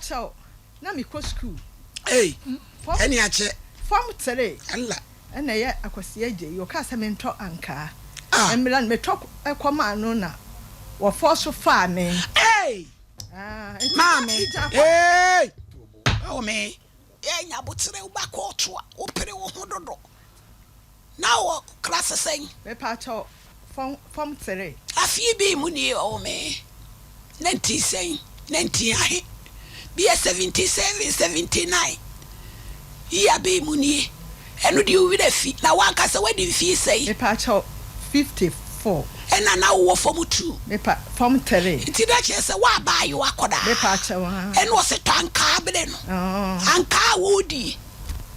Mepakyɛw, na mekɔ sukuu. Ei, ɛne akyɛ. Form 3. Allah. Ɛna ɛyɛ Akwasi Adjei yi, ɔkaa sɛ mentɔ ankaa Ah. mmra no, metɔ kɔmaa no na wɔfɔɔ so faa me. Ei! Ah, nti na Maame, megya hɔ. ei! Wawo me. Yɛ nya aboterɛ, wo ba kɔɔto a, wo pere wo ho dodo. Na wɔ class sɛn? Mepaakyɛw, fɔm, fɔm tere. Afie bi mu nie ɔwɔ me 19 sɛn, 19 ahe, bia 77, 79 year bɛn mu nie, ɛno deɛ wo werɛ afi, na w'ankasa w'adi mfie sɛn? Mepaakyɛw, 54. Ɛna na wowɔ fɔm 2? Mepa, fɔm tere. Nti na kyerɛ sɛ w'abaayewa akɔdaa. Mepaakyɛw, aa. Ɛna ɔse tɔ ankaa brɛ no, ankaa a wɔredie.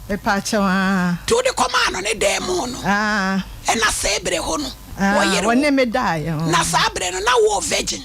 Mepaakyɛw aa. Nti wode kɔmaa no ne dan mu no. Aa. Ɛna sɛɛ berɛ hɔ no Aa, wɔyere wo. wɔne me daeɛ oo. Na saa berɛ no na wowɔ virgin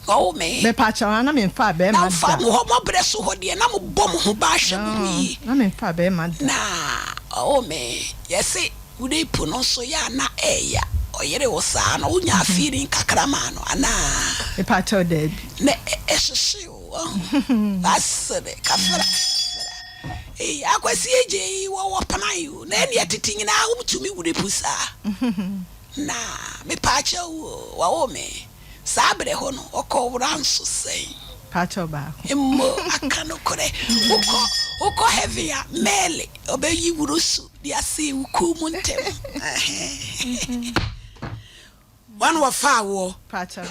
wɔwo me. Mepaakyɛw aa, na memfaa Na bɛɛma wofa da. mo hɔ mo berɛ so hɔ deɛ na mobɔ mo ho ban hwɛ mo ho Oo, yie. na memfaa bɛɛma da. Na ɔwoo me, yɛse wo rape no nso yɛ a na ɛɛya, ɔyere wo saa no wonyaa feeling kakra maa no anaa? Mepaakyɛw daabi. Na ɛhyehye wo. Wahu? Wasere, kafra, kafra. Ei, Akwasi Adjei yi wɔwɔ plan o, na ɛneɛ tete nyinaa wɔn tumi wure pu saa. Na mepaakyɛw o, wɔwoo me saa berɛ hɔ no, ɔkɔ wora nso sɛn? Paakyɛw baako. Mmo, aka nokorɛ. Wokɔ, wokɔ heaven a, Mary, ɔbɛyi wuro su de asee wo kuu mu ntɛm. Ɛhɛn. Wɔn wɔfaa woɔ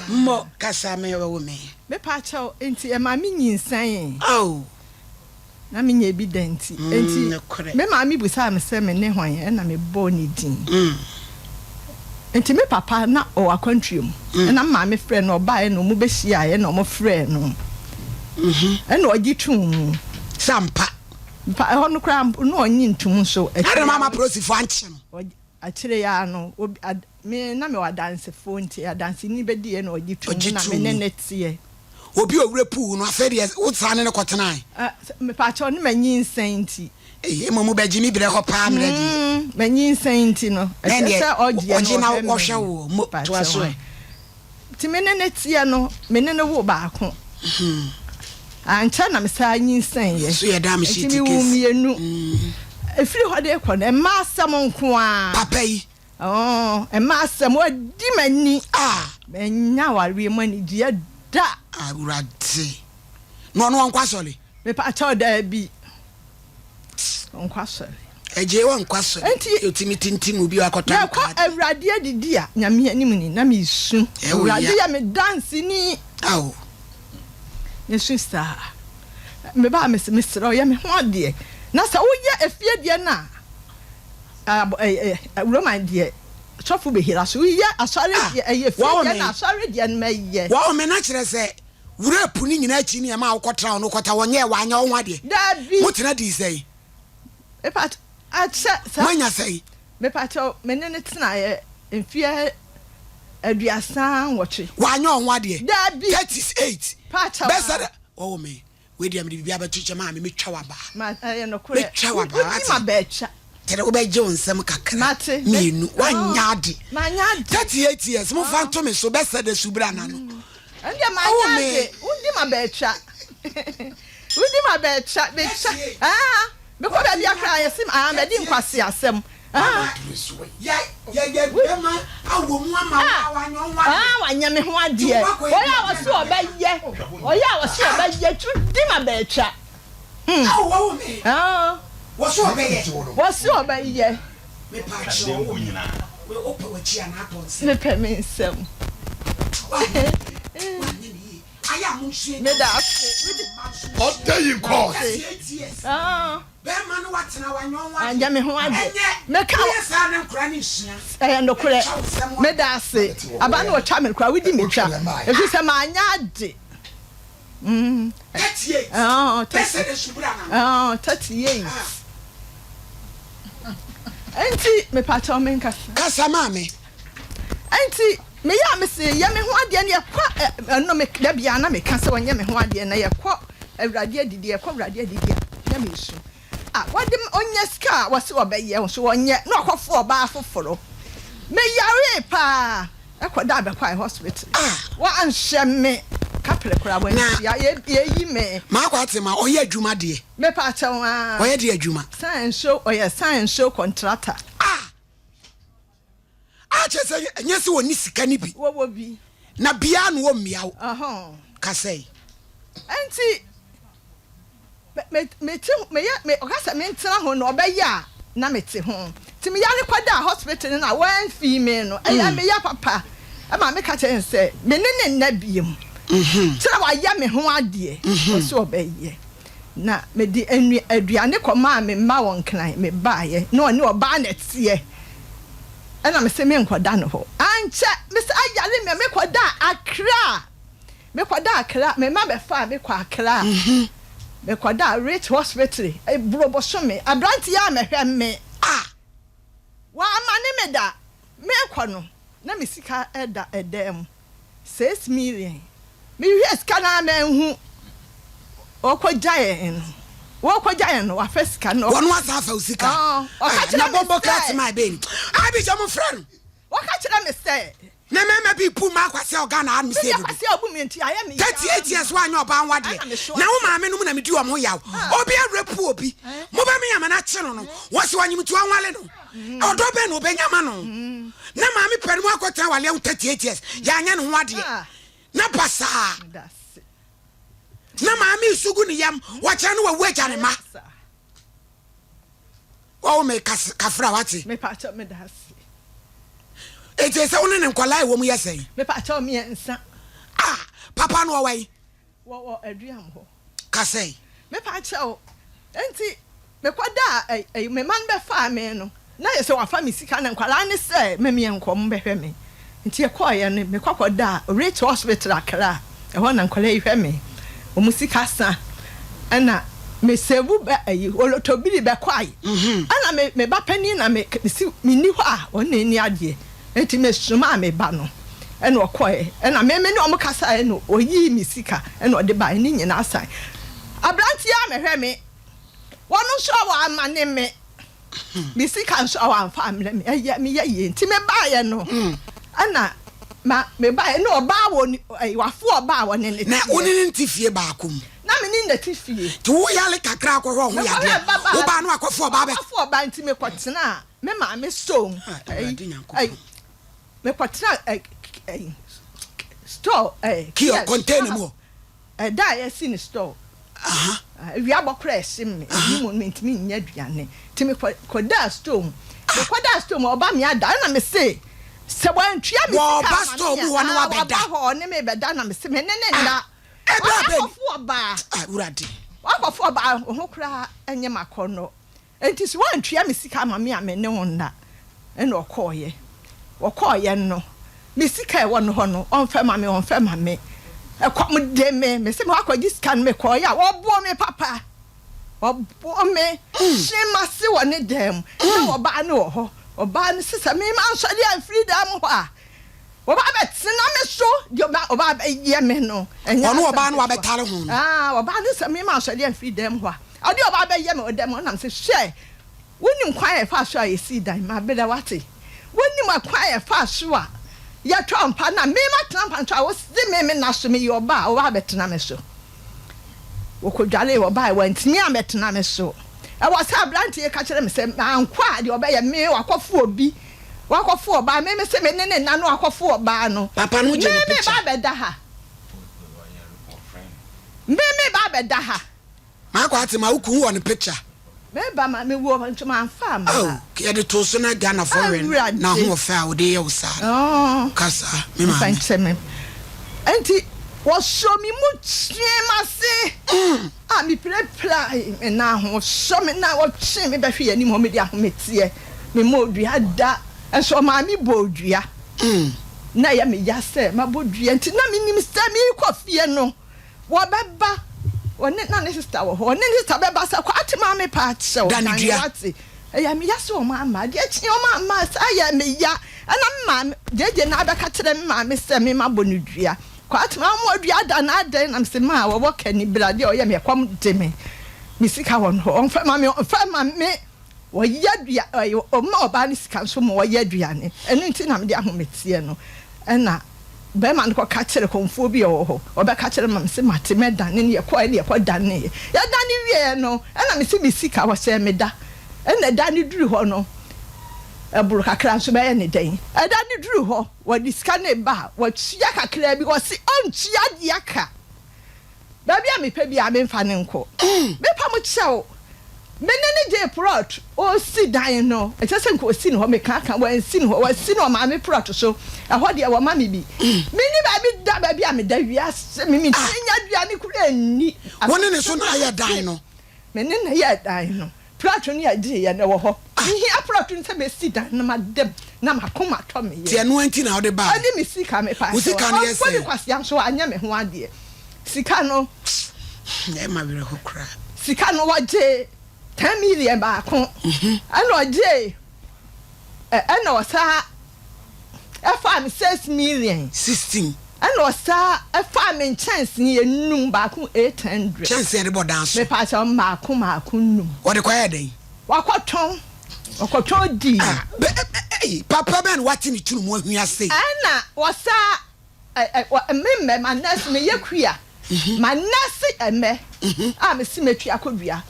mmɔ kasa me wo me. Mepakyɛw, enti ɛma me nyinsɛnee. Oh. Na menyɛ bi da nti. Enti Nokorɛ. me maame bisaa me sɛ me ne hwan, ɛna mebɔɔ ne din. Enti me papa na ɔwɔ akwantuo mu, ɛna me maame frɛɛ no, ɔbaeɛ na wɔbɛhyiaeɛ ɛna wɔfrɛɛ no, ɛna ɔgye too mu. Sɛ ampa. Mpa, ɛhɔ no koraa mpo na ɔnnye ntom nso. Adɛn na mamma apolisifoɔ ankye no? Akyire yi ara no, obi, ad, me, na mewɔ adansefoɔ nti, adanseni bɛdiiɛ na ɔgye toom Ɔgye na too me ne mu. no teɛ. Obi a ɔwerɛ puu wo no, afei deɛ wo saa ne no kɔtenae? Ɛ, sɛ, mepaakyɛw, ne manyinsɛn nti. Ei, mmom wobɛgye me berɛ hɔ paa mmerɛ deɛ. Mm, manyinsɛn nti no, Na ɛsɛ ɛnneɛ, sɛ ɔgyeɛ na ɔgye na ɔhwɛ me. ɔhwɛ woɔ. Mo, toa Mepaakyɛw, so ɛ. Nti me ne no teɛ no, me ne no woo baako. Ankyɛ na mesan nyinsɛneeɛ. So yɛ dam Nti sheet mewoo case. mmienu. Ɛfiri hɔ de rekɔ no, mmaa asɛm nko ara. Papa yi. Ɔɔ, mmaa asɛm, wadi m'ani. Ah. Mannya awareɛ mu anigyeɛ da. Awurade. Na ɔno ɔnkɔ asɔre? Mepakyɛw, daabi. Ɔnkɔ asɔre. Ɛgye ɔnkɔ asɔre. Enti. Otumi tintim obi a wakɔtɔ Yɛkɔ nkaade. Awurade adidi a, Nyame anim ni, na mesu. Ɛwɔ Awurade ya. yɛ me danseni. Ao. Mesu saa. Meba a, mese, mesrɛ wo, yɛ me ho adeɛ. Na sɛ woyɛ efie deɛ no a, abɔ, ɛ, ɛ, Roman deɛ, sɔfo bɛhira so. Woyɛ asɔre Ah, deɛ, ɛyɛ efie wɔwo deɛ me. na asɔre deɛ no mɛyɛ. Wɔwo me na kyerɛ sɛ Wura po no nyinaa akyi ne ɛma wokɔtra hɔ no wokɔta wɔnyɛɛ wanyɛ wo ho adeɛ. Dabi. Motena dii sɛn? Mepa kyɛ saa. Moanya sɛn? Mepa kyɛw me ne no tenaeɛ mfeɛ 38. Wanyɛ wo ho adeɛ? Dabi. 38. Pa kyɛw Bɛsɛ dɛ aa. wɔwo me wei deɛ mede biribi abɛto kyɛ maame metwa w'abaa. Ma ɛyɛ nokorɛ. Metwa w'abaa Wodi wate. m'abɛɛtwa. Kyerɛ wobɛgye wo nsɛm kakra Mate. mmienu woanyɛ Oh, ade. Manyɛ ade. 38 years momfa nto me so bɛsɛ dɛ subira na no. Ɛndeɛ manyɛ ade. Wodi ma bɛtwa. Wodi ma bɛtwa. Bɛtwa. Ah, mekɔ baabi akra yɛse ah mɛdi nkwasi asɛm. Ah. Ah, wanyɛ me ho adeɛ. Ɔyɛ a wɔse ɔbɛyɛ. Ɔyɛ a wɔse ɔbɛyɛ. Wodi ma bɛtwa. Hmm. Ah. Wɔse ɔbɛyɛ. Mepɛ me nsam. Meda ase. Ɔda yi nkɔɔ. Ah. Anyɛ me ho adeɛ. Meka ɛyɛ nokorɛ. Meda ase. Aba na ɔtwa me koraa wodi me twa. Ɛfiri sɛ manyɛ ade. Mm. 38. Oh, 30. Oh, 38. Enti mepakyɛw me nkasa. Kasa maame. Enti meyɛ a mese yɛ me ho adeɛ no yɛkɔ ɛno me da biara na meka sɛ ɔnyɛ me ho adeɛ na yɛkɔ awurade adidi yɛkɔ awurade adidi a na mesu a wɔde ɔnya sika a wɔse ɔbɛyɛ nso ɔnyɛ na ɔkɔfo ɔbaa foforo meyaree paa. Ɛkɔ da bɛkɔ ayɛ hospital. Wanhwɛ me. Kaprɛ koraa wantua. Yɛyi me. Maakɔ ate ma ɔyɛ adwuma deɛ. Mepa kyɛw aa. Ɔyɛ deɛ adwuma. Sign nso ɔyɛ sign nso contractor. Ah! Ah kyerɛ sɛ ɛnyɛ sɛ wɔnni sika no bi. Wɔwɔ bi. Na biara na wɔmmia wo. Kasɛe. Ɛnti me me te meyɛ me ɔka sɛ mentena ho na ɔbɛyɛ a na mete ho. Nti meyare kɔdaa hospital no na wɔamfii me no ɛyɛ me ya papa ɛma meka kyerɛ no sɛ me ne no nna biom. Kyerɛ wayɛ me ho adeɛ ɔse ɔbɛyɛ. Na mede aduane kɔmaa me mma wɔ Nkran, mebaeɛ na ɔne ɔbaa na ɛteɛ, ɛna mese menkɔda no hɔ. Ankyɛ mesan yare me, mekɔdaa Accra, mekɔdaa Accra, me mma bɛfaa me kɔ Accra, mekɔdaa Ridge Hospital, ɛboro bosome, aberanteɛ yi ammɛhwɛ me, wammane me da, merekɔ no na me sika da ɛdan mu. 6 million. Mehwehwɛɛ sika no ara manhu. Wɔkɔgya yɛn no, wɔkɔgya yɛn no, wafa sika no. Wɔn asan afa wo sika. Ɔka kyerɛ Na me bɔmbɔ kra sɛ. tema ɛbɛn. Abi sɛ mo frɛ no. Wɔka kyerɛ me sɛ. Na mmarima bi bu mmaa kwasea wɔ Ghana ha nom Me sɛ deɛ dodo. kwasea a ɔbu me nti ayɛ me ya. 38 years woanyɛ ɔbaa ho adeɛ. Ɛna me so Na wo ate. maame nom na medi wɔn ho yaw. Obi arepu obi. Mobɛ me ama no akye no no. Wɔse ɔnyem nti ɔnwale no. Ɔdɔ bɛn na ɔbɛnya ama no? Na maame pɛ no mu akɔtena awale ho 38 years, yɛanyɛ ne ho adeɛ. Na basaa. Na maame resu gu ne yam, wɔkyerɛ no wawu agya ne mma. Wɔwo me kafra wate. Eti sɛ wo ne ne nkwadaa ɛwɔ mu yɛ sɛn? Ah, papa no ɔwɔ yi. Wɔwɔ Aduam hɔ. Ka sɛn? Mepa kyɛw, enti mekɔdaa ɛ ɛ me mma no bɛfaa me no, na ayɛ sɛ wɔafa me sika na nkwadaa no sɛ me meɛnkɔ, wɔbɛhwɛ me. Nti yɛkɔeɛ no, mekɔ kɔdaa Ridge Hospital Accra, ɛhɔ na nkwadaa yi hwɛ me. Wɔn sika sa, ɛna me save bɛ ɛyi olotobiri bɛkɔe. Ɛna me me ba panin na me mesi menni hɔ a, ɔno na ɛnni adeɛ. Enti mesomaa me ba no, ɛna ɔkɔeɛ, ɛna me me ne wɔn kasaeɛ na ɔyii me sika ɛna ɔde baeɛ, ne nyinaa san. Aberanteɛ yi ammɛhwɛ me, wɔn nso a wɔammane me, me sika nso a wɔamfa ammrɛ me, ɛyɛ me yɛ yie. Nti mebaeɛ no, ɛna ma mebaeɛ na ɔbaa wɔ ne, ɛyi, wafo ɔbaa a wɔne no Na wo teɛ. ne no nte fie baako mu? Na me ne no te fie. Nti wo yare kakra akɔhwɛ wo ho Mekɔhwɛɛ yadeɛ, babaa, wobaa no akɔfo ɔbaa bɛ. wakɔfo ɔbaa nti mekɔtenaa Me maame store mu. Ah, Ɛyi, Awurade ɛyi, Nyankopɔn. mekɔtena ɛ, ɛyi, store, ɛ, Kio, yes, container mu hɔ. Ɛda a yɛasi ne store. Aha. Awia bɔ koraa ɛhye me, ɛyi mu no mentumi nyɛ aduane. Nti mekɔ, kɔdaa store mu. Mekɔdaa store mu, ɔba me ada, ɛna mese, sɛ wantua me sika Wɔba ama store me mu hɔ ne a, ah, wabɛda. waba hɔ, ɔne me bɛda, na mese, me ne ne nna. Ɛberɛ bɛn? Wakɔfo ɔbaa. Ah, Awurade. Wakɔfo ɔbaa, wo ho koraa nyɛ m'akɔnnɔ. Enti sɛ woantua me sika ama me a, me ne wo nna. Ɛnna ɔkɔeɛ. Ɔkɔeɛ no, me sika a ɛwɔ ne hɔ no, ɔmfa mma me, ɔmfa mma me. Ɛkɔm de me. Mese mekɔ akɔgye sika no, mekɔeɛ a, ɔbɔɔ me papa. Ɔbɔɔ me hyee m'ase wɔ ne dan mu. Na ɔbaa no wɔ hɔ. Ɔbaa no se sɛ me mansɔre amfiri dan mu hɔ a, Ɔba abɛtena me so, deɛ ɔba ɔba abɛyɛ me no, ɛnyɛ Ɔno asɛm ɔbaa no ketewa. wabɛtare ho no. Ah, ɔbaa no sɛ me ma asɔre amfiri dan mu hɔ a, ɔde ɔba abɛyɛ me wɔ dan mu hɔ. Nam sɛ, hwɛ, wonim kwan a yɛfaa so a yɛsii dan, mabrɛ wate. Wonim akwan a yɛfaa so a yɛtɔɔ mpa na me matena mpa no so a wose me me nna so, meyɛ ɔbaa a ɔba abɛtena me so. Wɔkɔdwaree, wɔbaeɛ, wantumi ammɛtena me so. Ɛwɔ sɛ aberanteɛ yi ka kyerɛ me sɛ mankɔ a deɛ ɔbɛyɛ me, wakɔfo obi. Wakɔfo ɔbaa me me se me ne ne nna no akɔfo ɔbaa no Papa no me gye ne me picture. ba abɛda ha me me ba abɛda ha. Makɔ ate ma wo kun wɔ ne picture. Me ba ma me wɔ nti ma nfa ama. Oh yɛde too so na Ghana fo wɛn na ho ɔfɛ a wode yɛ wo saa no kasa me maame. Nfa nkyɛ me nti wɔsɔ me mu twee m'ase a me pirapira me nan ho wɔsɔ me nan wɔtwe me bɛhwe anim hɔ mede ahometeɛ. Memmɔɔ dua da, nso ɔmaa me bɔɔ dua. Ná ɛyɛ me ya sɛ mabɔ dua nti na minim sɛ merekɔ fie no, wɔbɛba. Ɔne, na ne sista wɔ hɔ. Ɔne ne sista bɛba sɛ, Kwate maame pa akyɛw, Da ne dane dua. wate. Ɛyɛ me ya sɛ wɔamma. Adeɛ kyee wɔamma, saa yɛɛ me ya. Ɛnna me maame, Gyegye na abɛka kyerɛ me maame sɛ me mabɔ no dua. Kwate maame mmɔɔ dua da, na adɛn? Na mese, Maa, wɔwɔ kani, bra, deɛ ɔyɛ me, ɛkɔm de me. Me sika wɔ no hɔ, ɔmfa mma me, ɔmfa mma me. Wɔyɛ adua ɛɛ wɔma ɔbaa no sika nso ma ɔyɛ aduane. Ɛno nti na mede ahometeɛ no ɛna Bɛrima no kɔka kyerɛ kɔmfoɔ bi a ɔwɔ hɔ, ɔbɛka kyerɛ ma mese mate, mɛdane ne yɛkɔɛ ne yɛkɔ daneeɛ. Yɛdane wieɛ no, ɛna mese me sika wɔsɛɛ me da. Ɛna da no duru hɔ no, ɛboro kakra nso bɛyɛ ne dɛn? Ɛda no duru hɔ, wɔde sika no reba a, watua kakraa bi, ɔse ɔntua deɛ aka. Baabi a mepɛ biara memfa no nkɔ. Mepa mo kyɛw, me ne no gyee prɔt, ɔresi dan no, ɛkyerɛ sɛ nka ɔsi no hɔ, mekaaka, wansi no hɔ, wasi no ɔmaa me prɔt so, ɛhɔ deɛ wɔma me bi. Menni baabi da, baabi a meda wiase, me mentumi nya aduane koraa nni. Wo ne ne so na ayɛ dan no? Me ne no yɛɛ dan no. Prɔto no yɛgyee yɛ no ɛwɔ hɔ. Mehia prɔto no sɛ mɛsi dan no mada mu na m'akoma atɔ me yam. Nti ɛno nti na wode baeɛ? Ɔde me sika mepa Wo sika no yɛ sɛn? Ɔbɔ me sɛn? kwasea nso wanyɛ me ho adeɛ. Sika no. Ɛma werɛho koraa. Sika no ɔgyee 10 million baako ɛna ɔgyee ɛna ɔsaa ɛfaa me 6 million. 16. Ɛna ɔsaa ɛfaa me nkyɛnsee enum baako 800. Kyɛnsee a yɛde bɔ dan so. Mepaakyɛw mmaako mmaako num. Wɔde kɔyɛɛ dɛn? Wakɔtɔn, ɔkɔtɔn dii. Ah, bɛ, ɛ, ɛ, ei, papa bɛn na wate ne tunu mu ahua sei? Ɛna ɔsaa ɛ, ɛ, wɔ, me mmɛ, manɛse, meyɛ kua, manɛse ɛmmɛ a mese mɛtua akɔdua.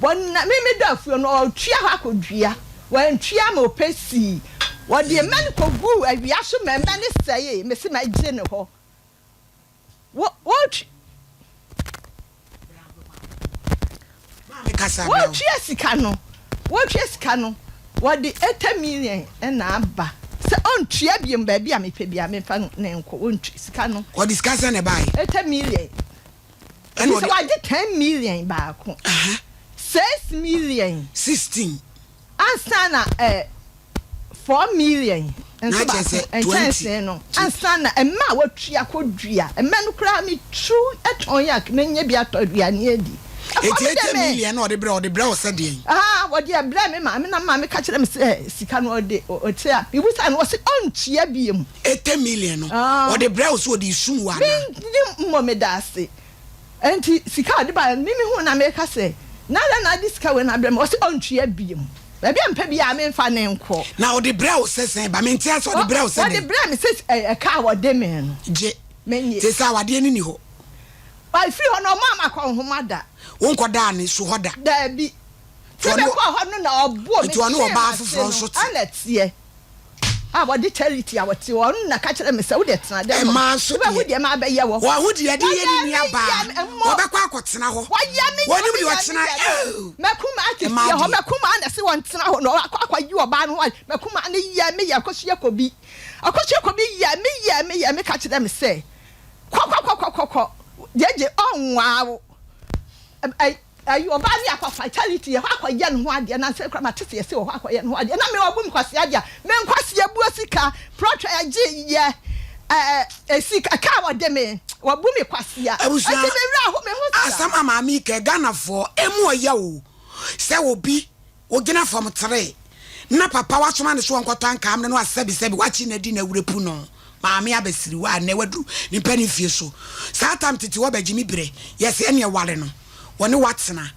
Wɔn, me, medɔ afuo no, ɔtua hɔ akɔdua. Wantua ma ɔpɛ sii. Wɔde mmɛ no kɔguu awia so ma mmɛ no sɛee. Mese mɛgye no hɔ. Wɔ, wɔtwi. Wɔtua sika no, wɔtua sika no, wɔde 80 million na aba. Sɛ ɔntua biom baabi a mepɛ biara memfa no nkɔ, wɔntua sika no. Wɔde sika sɛn na ɛbaeɛ? 80 million. Ɛna Ɛfiri sɛ ɔde. wagye 10 million baako, 6 million. 16. Ansa na ɛ 4 million Na nso kyerɛ baako, sɛ 20. nkyɛnsee no, ansa na mmɛ a watua kɔdua, mmɛ no koraa metu tɔn a mɛnya bi atɔ aduane adi. Ɛkɔm Enti de 80 me. million na ɔde brɛ wo, ɔde brɛ wo sɛ deɛn? Aa, wɔde ɛbrɛɛ me maame na me maame ka kyerɛɛ me sɛ sika no ɔde, ɔte a, mebisaa no, ɔse ɔntua biom. 80 million no, Aa. ɔde brɛ wo sɛ ɔde resum wo anaa? Mennim mmom meda ase. Enti sika a ɔde baeɛ no, me mehuu na meka sɛ, Na adɛn na wode sika wei no abrɛ me? Ɔse ɔntua biom. Baabi a mepɛ biara memfa no nkɔ. Na ɔde brɛɛ wo sɛ sɛn ba? Mente ase, ɔde brɛɛ wo sɛ Ɔde dɛn? brɛɛ me sɛ ɛka a wɔde me no. Gye. Mennye. Seesei awadeɛ no nni hɔ. Ɛfiri hɔ no, ɔmmaa makɔ nhoma da. Wonkɔdaa ne so hɔ da? Daabi. Nti Sɛ ɔne mekɔɔ hɔ no na ɔbɔɔ me nti ɔne twee ɔbaa m'ase foforɔ no, nso te? ɛna ɛteɛ. A wɔde charity a wɔte hɔ ɔno na ka kyerɛ me sɛ wode tena dɛm hɔ Mmaa nso wobɛhu deɛ deɛ mabɛyɛ wɔ wɔahu deɛ ɛde yɛ ne wɔyɛ me nua baa yɛ me mmɔ wɔbɛkɔ akɔtena hɔ wɔyɛ me yɛ wɔnim me deɛ yɛ me ɔkyena yɛ me eww Mɛkumaa te mmaa fie hɔ deɛ. mɛkumaa na ɛse wɔntena hɔ na ɔakɔ akɔyi ɔbaa no ho ayɛ mɛkumaa no yɛ me yɛ Akosua Kobi Akosua Kobi yɛ me yɛ me yɛ me ka kyerɛ me sɛ kɔkɔkɔkɔkɔ gyegye ɔnwaa wo ɛ Ayi ɔbaa ne akɔfa charity yɛ hɔ akɔyɛ ne ho adeɛ nansa yi koraa mate sɛ yɛse wɔ hɔ akɔyɛ ne ho adeɛ na me ɔbu me kwasea deɛ me nkwasea buo sika prɔtwɛ ɛgye yɛ ɛɛ sika kaa wɔde me wɔbu me kwasea Abusua ɛti me werɛ aho me ho saa. asɛm a maame yi kɛ Ghanafoɔ ɛmu ɔya o sɛ obi Ogyina fam tere na papa wasoma no so ɔnkɔtɔ ankaa mmrɛ no asɛbisɛbi wakye no adi na awurapu no maame abɛsiriw a nnɛ waduru ne mpanin fie so saa tam tete hɔ bɛgye me brɛ yɛse ɛneɛ ware no wɔne wo atena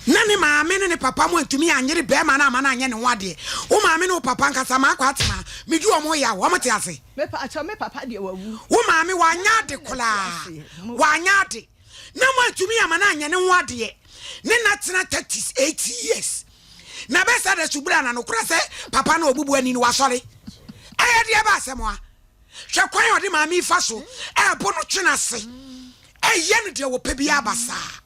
na ne maame ne ne papa mo antumi anyere bɛɛma no ama no anyɛ ne ho adeɛ wo maame ne wo papa ankasa maakɔ atena medi wɔn yaw wɔn te ase Mepaakyɛw me papa deɛ wawu. Wo maame wanyɛ ade koraa wanyɛ ade. na moantumi amma no anyɛ ne ho adeɛ ne na tena 38 years na bɛsa da subura na nokora sɛ papa na ɔbubu ani no wasɔre ɛyɛ deɛ ba asɛm a hwɛ kwan a ɔde maame yi fa so ɛɛbo no twe no ase ɛyɛ no deɛ wɔpɛ biara basaa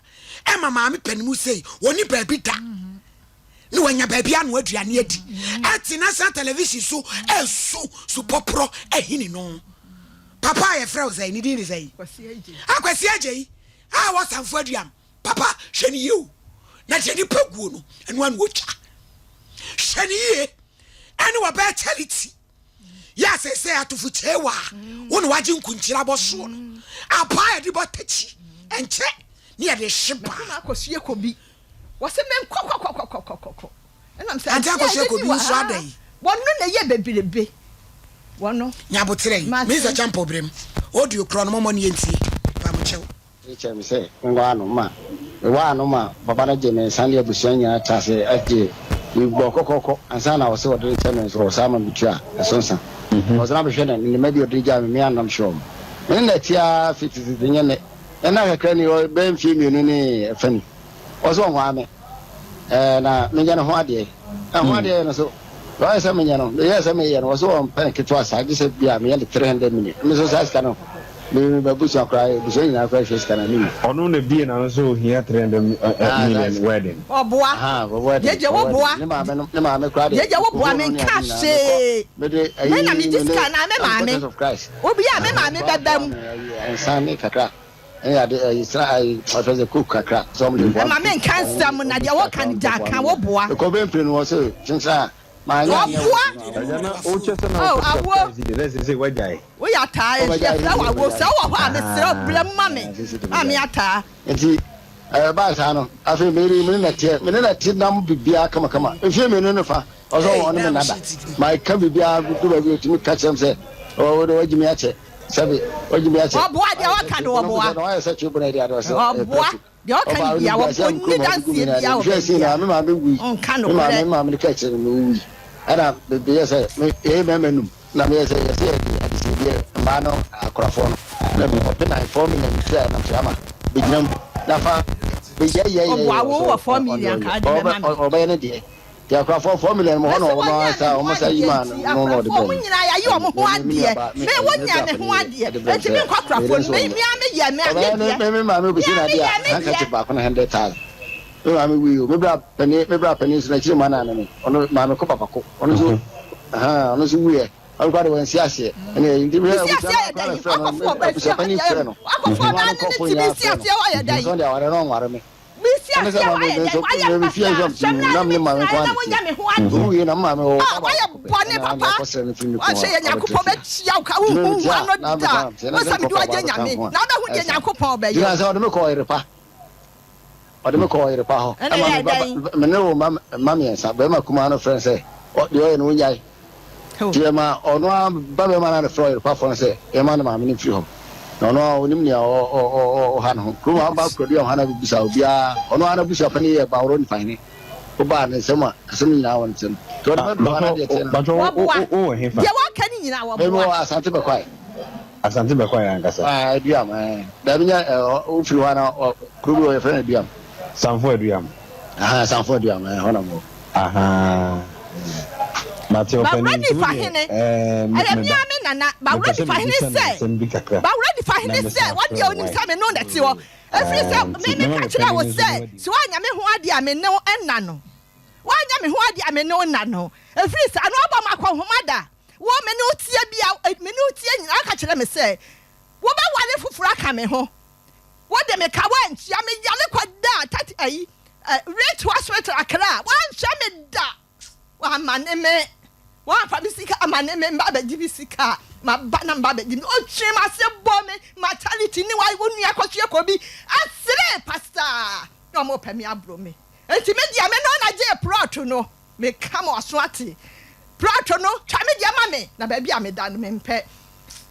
ɛma maame panimu sei ɔni baabi da na wanya baabi ano aduane adi ɛte national television so ɛsu supɔporɔ ahini no papa a yɛfrɛ wo sɛn ne din ne sɛn akwasi agye yi a wɔ sanfo aduam papa hwɛ ne yie o na deɛ nipa guo no ɛno ano otwa hwɛ ne yie ɛne wɔbɛɛ charity yɛ asɛsɛ atofo kyewa wo na wagye nkunkyire abɔ soɔ no apaa yɛde bɔ takyi ɛnkyɛ ne yɛde hye baa akɔsie kɔbi Wɔse menkɔ kɔkɔkɔkɔkɔkɔ. Ɛnam sɛ Ante adeɛ a akɔhyɛ yɛdi kɔbi wɔ wo so ha ada yi. Wɔno na ɛyɛ bebrebe. Wɔno. Nyaboterɛ yi. Mate. Minister Champɔ brem. Audio korɔ no mommɔ ne yɛntie. Pamokyɛw. Ɔka kyerɛɛ me sɛ menwaa no ma mewaa no ma papa no gyee me nsa ne abusua nyinaa traa ase gyee me bɔɔ kɔkɔɔkɔ ansa na ɔse ɔde rekyɛ me nso ɔsan ma metua ɛso nsa. Ɔsan bɛhwɛ ne mma bi a ɔde gyaa me me a nam sure. Me ne no te ara fi teteete, nyɛ nnɛ. Nna kakra ni, bɛyɛ mfeɛ mmienu ne ɛfa ni, ɔse ɔnwaa me, ɛɛ, na menyɛ ne ho adeɛ. Ɛho adeɛ yɛ no so, deɛ ɔyɛ sɛ menyɛ no, meyɛɛ sɛ meyɛ no, ɔse ɔmpɛ no ketewa saa, gye sɛ bi a meyɛ no 300 million. Me nso saa sika no, me m'abusua koraa, abusua nyinaa koraa hwɛ sika no a, menni. Ɔno na ebie n'ano sɛ ohia 300 million wedding. Ɔboa. Ahaa, wɔ wedding, Gyegye wɔ wo wedding. boa. Ne maame no, ne maame koraa deɛ, Gyegye wo boa, nkurɔfoɔ no ne menka ade nyinaa, mekɔ, hwee. mede Me ayi, na megye me ne sika anaa me maame? Comforters of Christ. Obi a me maame bɛba mu. Nsa ne kakra ne ade ayi sra ayi ɔfɛ sɛ coke kakra sɛ ɔmo de boa Ɛma me nka nsɛm na deɛ woka no gya ka wo boa. Mekɔ bɛ mpire no wɔ sɛ kyenkyere a maa nyɛ anyɛ Wɔboa. wɔ Agya na wokyɛ sɛ na Oh wopɛ sika awo price yi de na seesei woagyae. Woyɛ ataa enti yɛfrɛ wo awo sɛ wowɔ hɔ a mesrɛ wo brɛ mu ma me maame ataa. Nti ɛbaa saa no afei me yere me ne na teɛ me ne na te nam biribiara kamakama mfie mmienu ne fa. Ɔsɛ ɔwɔ ɔne me nna da. Maka biribiara du baabi ɔtumi ka kyerɛ me sɛ ɔwɔ de wagye me akyɛ. Sɛbe wagye me akyɛ. Ɔboa deɛ ɔka no ɔboa. Na wayɛ sɛ twe bone de ade ɔsɛ Ɔboa deɛ ɔka no bia ɔboa ɔnni danseɛ bia wɔ baabi Me maame wui. Ɔnka Me maame nokorɛ. me maame no ka kyerɛ no me wui. Ɛna meyɛ sɛ me yɛyɛ mmarima num. Na meyɛ sɛ yɛsɛ yɛde adesrɛdeɛ mmaa no akorafoɔ no na me ɔpɛ na fɔɔ mi na me tua nam sɛ ama bɛgyina mu na fa bɛyɛyɛyɛ Ɔboa wo wɔ 4 million ka wode bɛma me. ɔbɛyɛ ne deɛ nti akorafoɔ 4 million mo hɔ na Mese ɔno wɔnyɛɛ ansa me ho wɔn sa yi adeɛ maa nti no na ɔde akorafoɔ brɛ wɔn me nyinaa yɛayɛ wɔn ho me me adeɛ nua me me wɔnyɛɛ bra me ho panin adeɛ de brɛ me nti sɛ menkɔ me akorafoɔ yere no nso me ɔnyɛ me ara meyɛ me ɔbɛyɛ me ne deɛ me me maame me obɛsi ara n'adeɛ meyɛ a me deɛ. handkerchief baako na 100,000 me maame wui o me bra panin me bra panin nso n'akyiri mu anaa ne me ɔno maame ko papa ko ɔno nso ɔno nso wuiɛ Ɔno koraa de wansi aseɛ. Ɛne ɛyi nti mehwɛ Mesi abusua aseɛ no ayɛ koraa dɛn? na frɛ no Wakɔfo ɔbaa abusua fie panin hɔ frɛ no. Wakɔfo Ɔno ɔbaa ne ne ne nkurɔfoɔ ti nyinaa mesi frɛ no. aseɛ hɔ ayɛ dɛn? Nso ɔde aware no ɔnware me. Mesi Ɛne sɛ aseɛ hɔ maame ayɛ me dɛn? nso Wayɛ me fie basaa. nso Hwɛ mmerɛ a na ne me maame metenaeɛ nko na ara na wonya teɛ. me ho adeɛ. Ɔwuiɛ na me maame wɔ Ah, ba wayɛ baako pɛ bɔne ɛna ɔde papa. akɔsrɛ no firi ne kunu Wanhwɛ hɔ yɛ a ɔbɛtra Nyankopɔn fie. bɛtua wo ka. Nti me Wonhu meteɛ a ano na da. meka sɛ na Wo sɛ sɛ mede nkurɔfoɔ wo aba agye abɛka Nyame ho a na wobɛhu deɛ ɛsa. Nyankopɔn Nti bɛyɛ na wo. sɛ ɔde me kɔɔ Yerepa. Ɔde me kɔɔ ɔyere pa hɔ. Ɛna Ɛma me ɛyɛɛ ba dɛn? me ne wo mma mma mmiɛnsa. Barima kumaa no frɛ no sɛ, Ɔ, deɛ ɔyɛ no wonnyae. Nti ɛma ɔno ara ba barima no ara na frɛ ɔyere pafoɔ no sɛ yɛmma ne maame no mfiri hɔ. Na ɔno ara ɔnim nea ɔ, ɔ, ɔ, ɔha ne ho. Kurom ha woba Kuradu a hwan na bɛbisa? Obiara. Ɔno ara n'abusuapanin yɛ Baworo Nifahene. Wobaa ne nsam a, asɛm no nyinaa wɔ ne nsam. Nti ɔde me duru hɔ a na deɛ ɛteɛ no. Bakyɛ wo, wo, Wɔboa. wo wɔ hefa? Deɛ wɔka no nyinaa Me, wɔboa. mewɔ Asante Bɛkwae. Asante Bɛkwae ankasa. Ah, Aduam, ɛɛ. Daabi nyɛ ɛhɔ, wofiri hɔ a na ɔ, kuro bi wɔ hɔ yɛfrɛ no Aduam. Sanfo Aduam. Ahaa, Sanfo Aduam, ɛɛ, ɛhɔ na mewɔ. Ahaa. Mate Bawura ɔpanin, nti wo nifa deɛ, hene, ɛɛ, me, ɛyɛ me me ba, ara me nana, mepɛ Bawura sɛ nifa hene mebisa no sɛ, nsɛm bi kakra, Bawura nifa na hene mesan sɛ, afrɛ wɔn deɛ wo, onim wai? sɛ me ne wo na ɛte hɔ, ɛfiri sɛ Ɛɛ, me nti meka mɛma me kyerɛɛ wo panin nso sɛ, ne wo adi. sɛ woanyɛ me ho adeɛ a, me ne wo nna no. Woanyɛ me ho adeɛ a, me ne wo nna no. Ɛfiri sɛ, ano abɔ m'akɔnhoma da. Wo, me ne wo teɛ bia, me ne wo teɛ nyinaa, woka kyerɛ me sɛ, wobɛware foforɔ aka me ho. Wode me ka, woantua me yare kɔdaa tati ayi, eh, Ridge Hospital, Accra, woanhwɛ me da. Woammane me, woamfa me sika ammane me, mba abɛgye me sika a, maba na mba abɛgye me. Otwee m'ase bɔɔ me maternity ne wo nua kɔhwie kɔ bi, ɛseree pasaa, na wɔrepɛ me aboro me. Enti me deɛ, me ne wo na gyee plɔt no. Meka ma w'aso ate. Prɔto no, twa me deɛ ma me, na baabi a meda no, mempɛ.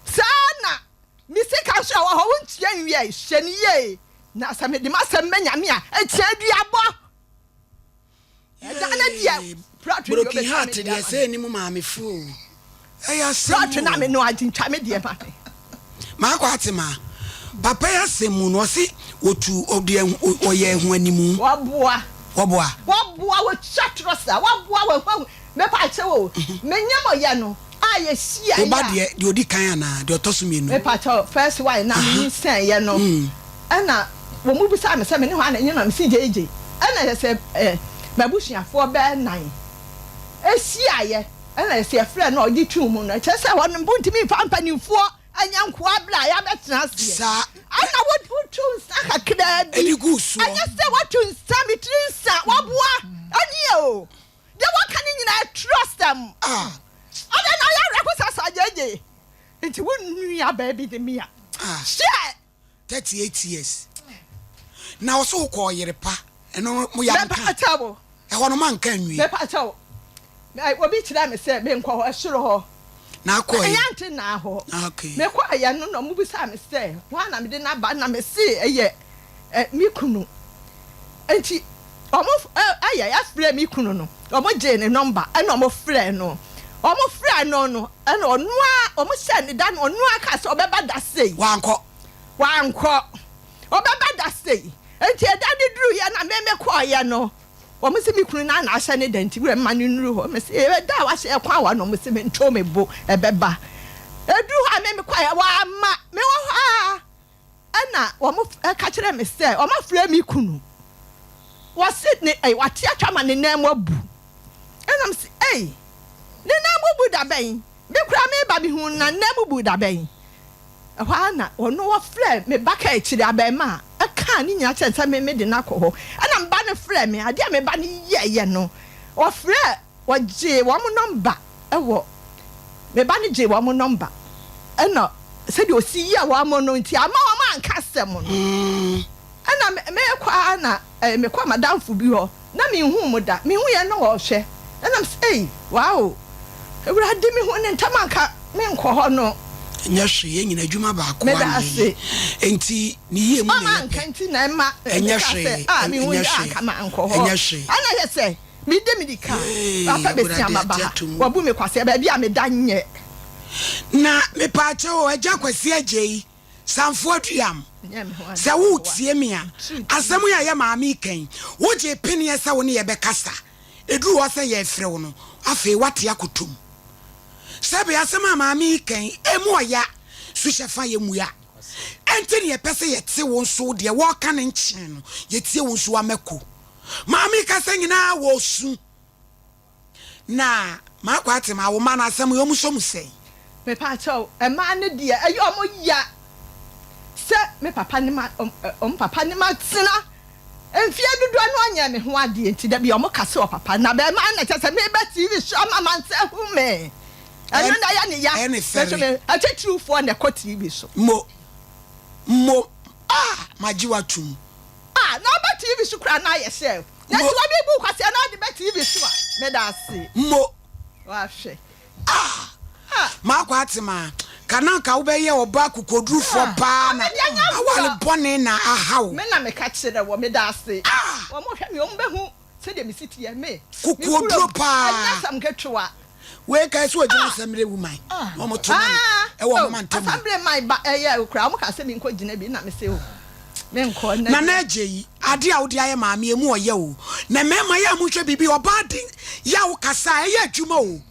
Saa ara na me sika nso a ɛwɔ hɔ, wontua nwiae. Hwɛ no yie, na sɛ mede m'asɛm ma Nyame a, ɛkyɛn aduabɔ. Ɛda no deɛ, prɔto deɛ Broken wobɛtwa me heart deɛ deɛ ama sɛ me. ɛni mu maame fo o. Ɛyɛ asɛm Prɔto no a o. me no agye, ntwa me deɛ ma me. Maakɔ ate ma papa yi asɛm mu no ɔse wɔtu ɔde ɛho ɔyɛ ɛho animu. Wɔboa. Wɔboa. Wɔboa wɔtwa torɔ saa wɔboa wɔn ho mepa kyɛw o me nyɛ mo yɛ no a yɛ hyia Wo ba yɛ a. deɛ deɛ ɔdi kan anaa deɛ ɔtɔ so mmienu. Mepa kyɛw first one na me nyinsɛn yɛ no ɛna wɔn mu bisaa me sɛ me ne hwan na ɛnyɛ na me si gyegye ɛna yɛ sɛ ɛ m'abusuafoɔ bɛɛ nan ɛhyia yɛ. Ɛna sɛ yɛfrɛ no a ɔgye tom no, ɛkyerɛ sɛ hɔ no mpo ntumi mfa mpanimfoɔ nyɛ nkoa berɛ a yɛabɛtena aseɛ. Saa. Ɛna wotu nsa kakraa bi. Ɛde gu soɔ. Ɛnyɛ sɛ woatu nsa, me tiri nsa, waboa. Ɛneɛ o, deɛ wɔka no nyinaa aturɔsɛm. Ah. Adɛn na ɔyɛ awerɛho saa saa gyegye? Nti wo nuabaa bi ne me a. Ah. Hyɛ! 38 years na ɔsɛ wokɔ ɔyere pa ɛno mo yɛ anka ɛhɔ no manka nwie mepa kyɛw obi kyerɛ me sɛ menkɔ hɔ ɛsoro hɔ na akɔ ɛyɛ ante na hɔ mekɔ ɛyɛ no na ɔmo bisa me sɛ hwan na mede n'aba na mese ɛyɛ me kunu nti ɔmo ɛyɛ ɛfrɛ me kunu no ɔmo gyee ne nɔmba ɛna ɔmo frɛ no ɔmo frɛ no no ɛna ɔno a. wɔn hyɛɛ ne da no ɔno ara kaa sɛ ɔbɛba da sei. Wankɔ. Wankɔ. Ɔbɛba da sei. Enti ɛda no duruiɛ na me mekɔeɛ no, wɔn se me kunu no ara na ahyɛ ne da nti wura mma no nnuru hɔ. Mese ɛda a wahyɛ ɛkwan wa no wɔn se mentoo me bo ɛbɛba. Ɛduru hɔ a me mekɔeɛ wamma. Mewɔ hɔ ara ɛna wɔn ka kyerɛɛ me sɛ wɔafrɛ me kunu. Wɔse ne ei wate atwa ma ne nan mu abu. Ɛna mese ei ne nan mu bu da bɛn? Me koraa meba mehuu no na ne nan mu bu da bɛn? Ɛhɔ ara na ɔno ɔfrɛɛ me ba kaakyire abarimaa kaa ne nyinaa kyerɛɛ no sɛ me mede no akɔ hɔ. Ɛna me ba no frɛɛ me, adeɛ a me ba no yɛeɛ no, ɔfrɛɛ, ɔgyee wɔn nɔmba wɔ, me ba no gyee wɔn nɔmba ɛna sɛdeɛ ɔsi yɛɛ wɔn no nti amma wɔn anka asɛm no. Ɛna merekɔ ara na mekɔɔ m'adamfo bi hɔ, na menhuu mo da. Mehuiɛ na ɔrehwɛ. Ɛna mese, Ei, wow! Awurade, mehuu no ntɛm a anka menkɔ hɔ no. Ɛnyɛ hwee, yɛn nyinaa adwuma baako Meda ara na ase. yɛyɛ. Enti ne yie mu na Ɔma yɛpɛ. anka nti na ɛma Ɛnyɛ mekaa sɛ, hwee, Ah, mehu ɛnyɛ yi a, hwee, anka mankɔ hɔ. ɛnyɛ hwee. Ɛna yɛ sɛ, mede mirika Ee, papa bɛsi Awurade, ama ba agye ha. atom. Wabu me kwasea, baabi a meda nyɛ. Na mepaakyɛw o, Agya Kwasi Agyei, Sanfo Aduam, sɛ woretie me a, asɛm yi a yɛ maame reka yi, wogyee peneɛ sɛ wo ne yɛ bɛkasa, ɛduruu hɔ sɛ yɛrefrɛ wo no, afei woate akɔtɔ mu. Sɛbe asɛm a maame yi reka yi, ɛmu ɔya, suhyɛ fa yɛ mua. Ɛnti na yɛpɛ sɛ yɛte wo nso deɛ wɔreka no nkyɛn no, yɛtie wo nso w'amako. Maame yi kasa nyinaa wɔresu. Na makɔ ate ma wo mma no asɛm yi ɔmo sɔ mu sɛn? Mepaakyɛw mmaa no deɛ ɛyɛ ɔmo ya sɛ me papa ne ma ɔmo papa ne ma tena mfeɛ dodoɔ no ɔnyɛ me ho adeɛ nti dabi ɔmo ka sɛ ɔpapa na bɛɛma na kyɛ sɛ meba TV so ama mansa ahu me ɛno na ɛyɛ ne ya Ɛne me nso fɛre. me atitiriwfoɔ na ɛkɔ TV so. Mo mo ah magye wo atum. Ah na ɔba TV so koraa na ayɛ sɛ Na Mo. sɛ obi bu kwasea na ɔde ba TV so a, meda ase. Mo. Wahwɛ. Ah! Ah! Makɔ Atema, ka na anka wobɛyɛ ɔbaa kokodurufoɔ Ah! paa na Ame deɛ nyɛ aware agorɔ. bɔne na aha wo. Me na meka kyerɛ wɔ, meda ase. Ah! Wɔn hwɛ me, wɔn bɛhu sɛdeɛ mesi teɛ. Me, me Kokoduro kurom, paa. ɛnyɛ asɛm ketewa. Wei kae sɛ ɔgyina Ah! Assembly Woman Ah! na wɔto ma no Ah! ɛwɔ Oh, wɔn mantam mu. Assembly man ba ɛyɛ koraa, wɔn kaa sɛ menkɔ gyina bi na mese oh. Menkɔ nnɛ Nana deɛ. Agyei, ade a wode ayɛ maame emu ɔyɛ o. Na mmarima yɛ a monhwɛ biribi, ɔbaa de yaw kasa a ɛyɛ adwuma o.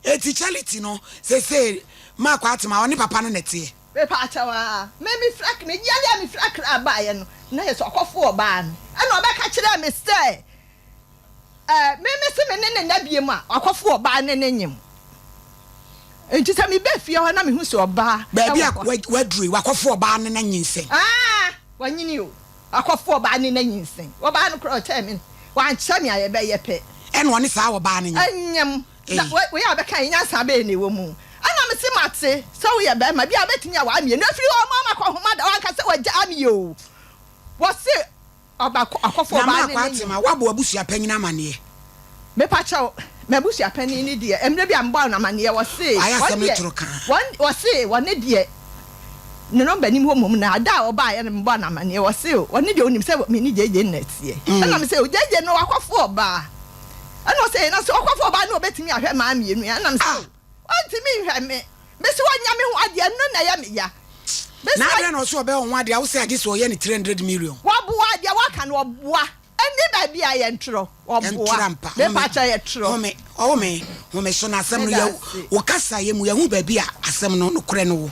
Enti Charity no seesei Mark Atema ɔne papa no na ɛteɛ. Mepaakyɛw aa, me me fira me yare a me firi Accra baeɛ no na yɛ sɛ ɔkɔfo ɔbaa no ɛna ɔbɛka kyerɛɛ me sɛ ɛɛ me me se me ne ne nna biem a wakɔfo ɔbaa ne ne nyem nti sɛ me bɛ fie hɔ na me hu sɛ ɔbaa Baabi ɛwɔ a hɔ. waduru yi wakɔfo ɔbaa ne na nyinsɛn. Aa wanyini o wakɔfo ɔbaa ne na nyinsɛn ɔbaa no koraa ɔkyɛɛ me wankyɛ me a yɛbɛyɛ pɛ. Ɛna ɔne saa ɔbaa no nyem. Nyem na Ei. wei a bɛka yi nyansa bɛn na ɛwɔ mu ɛna me se mate sɛ woyɛ bɛrima bi a wobɛtumi awaa mienu afiri hɔ ɔmo ama kɔ homa da wanka sɛ wagyaa me o wɔse Ɔba akɔfa Na ɔbaa ne Mark ne Atsema, nyem. woabɔ w'abusua panyin amanneɛ? Mepakyɛw, m'abusua panyin no deɛ, mmerɛ bi a mebɔɔ no amanneɛ, ɔse Wayɛ wɔn asɛm no deɛ, toro kaa. wɔn, ɔse wɔne deɛ ne nɔmba nim hɔ mmom, na da a ɔbaeɛ no mebɔɔ no amanneɛ, ɔse ɔne deɛ ɔnim sɛ me ne JJ na ɛteɛ. Ɛna mese, o JJ no wakɔfa ɔbaa. Ɛna ɔse, na sɛ ɔkɔfa ɔbaa no ɔbɛtumi ahwɛ mmaa mmienu yi? Ɛna mese, Ah! o ɔntumi nhwɛ me. Mese ɔnyɛ me ho adeɛ, ɛno na ɛyɛ me ya. Mese Na adɛn na ɔse ɔbɛyɛ wo ho adeɛ a wose agye sɛ ɔyɛ no 300 million? Wɔboa, deɛ wɔka no wɔboa. Ɛnni baabi a yɛntorɔ, wɔboa. Yɛntorɔ ampa. Home, Mepakyɛ yɛtorɔ. home, ɔhome, home so na asɛm no Meda yɛ ase. wo kasaeɛ mu yɛhu baabi a asɛm no nokorɛ no wɔ.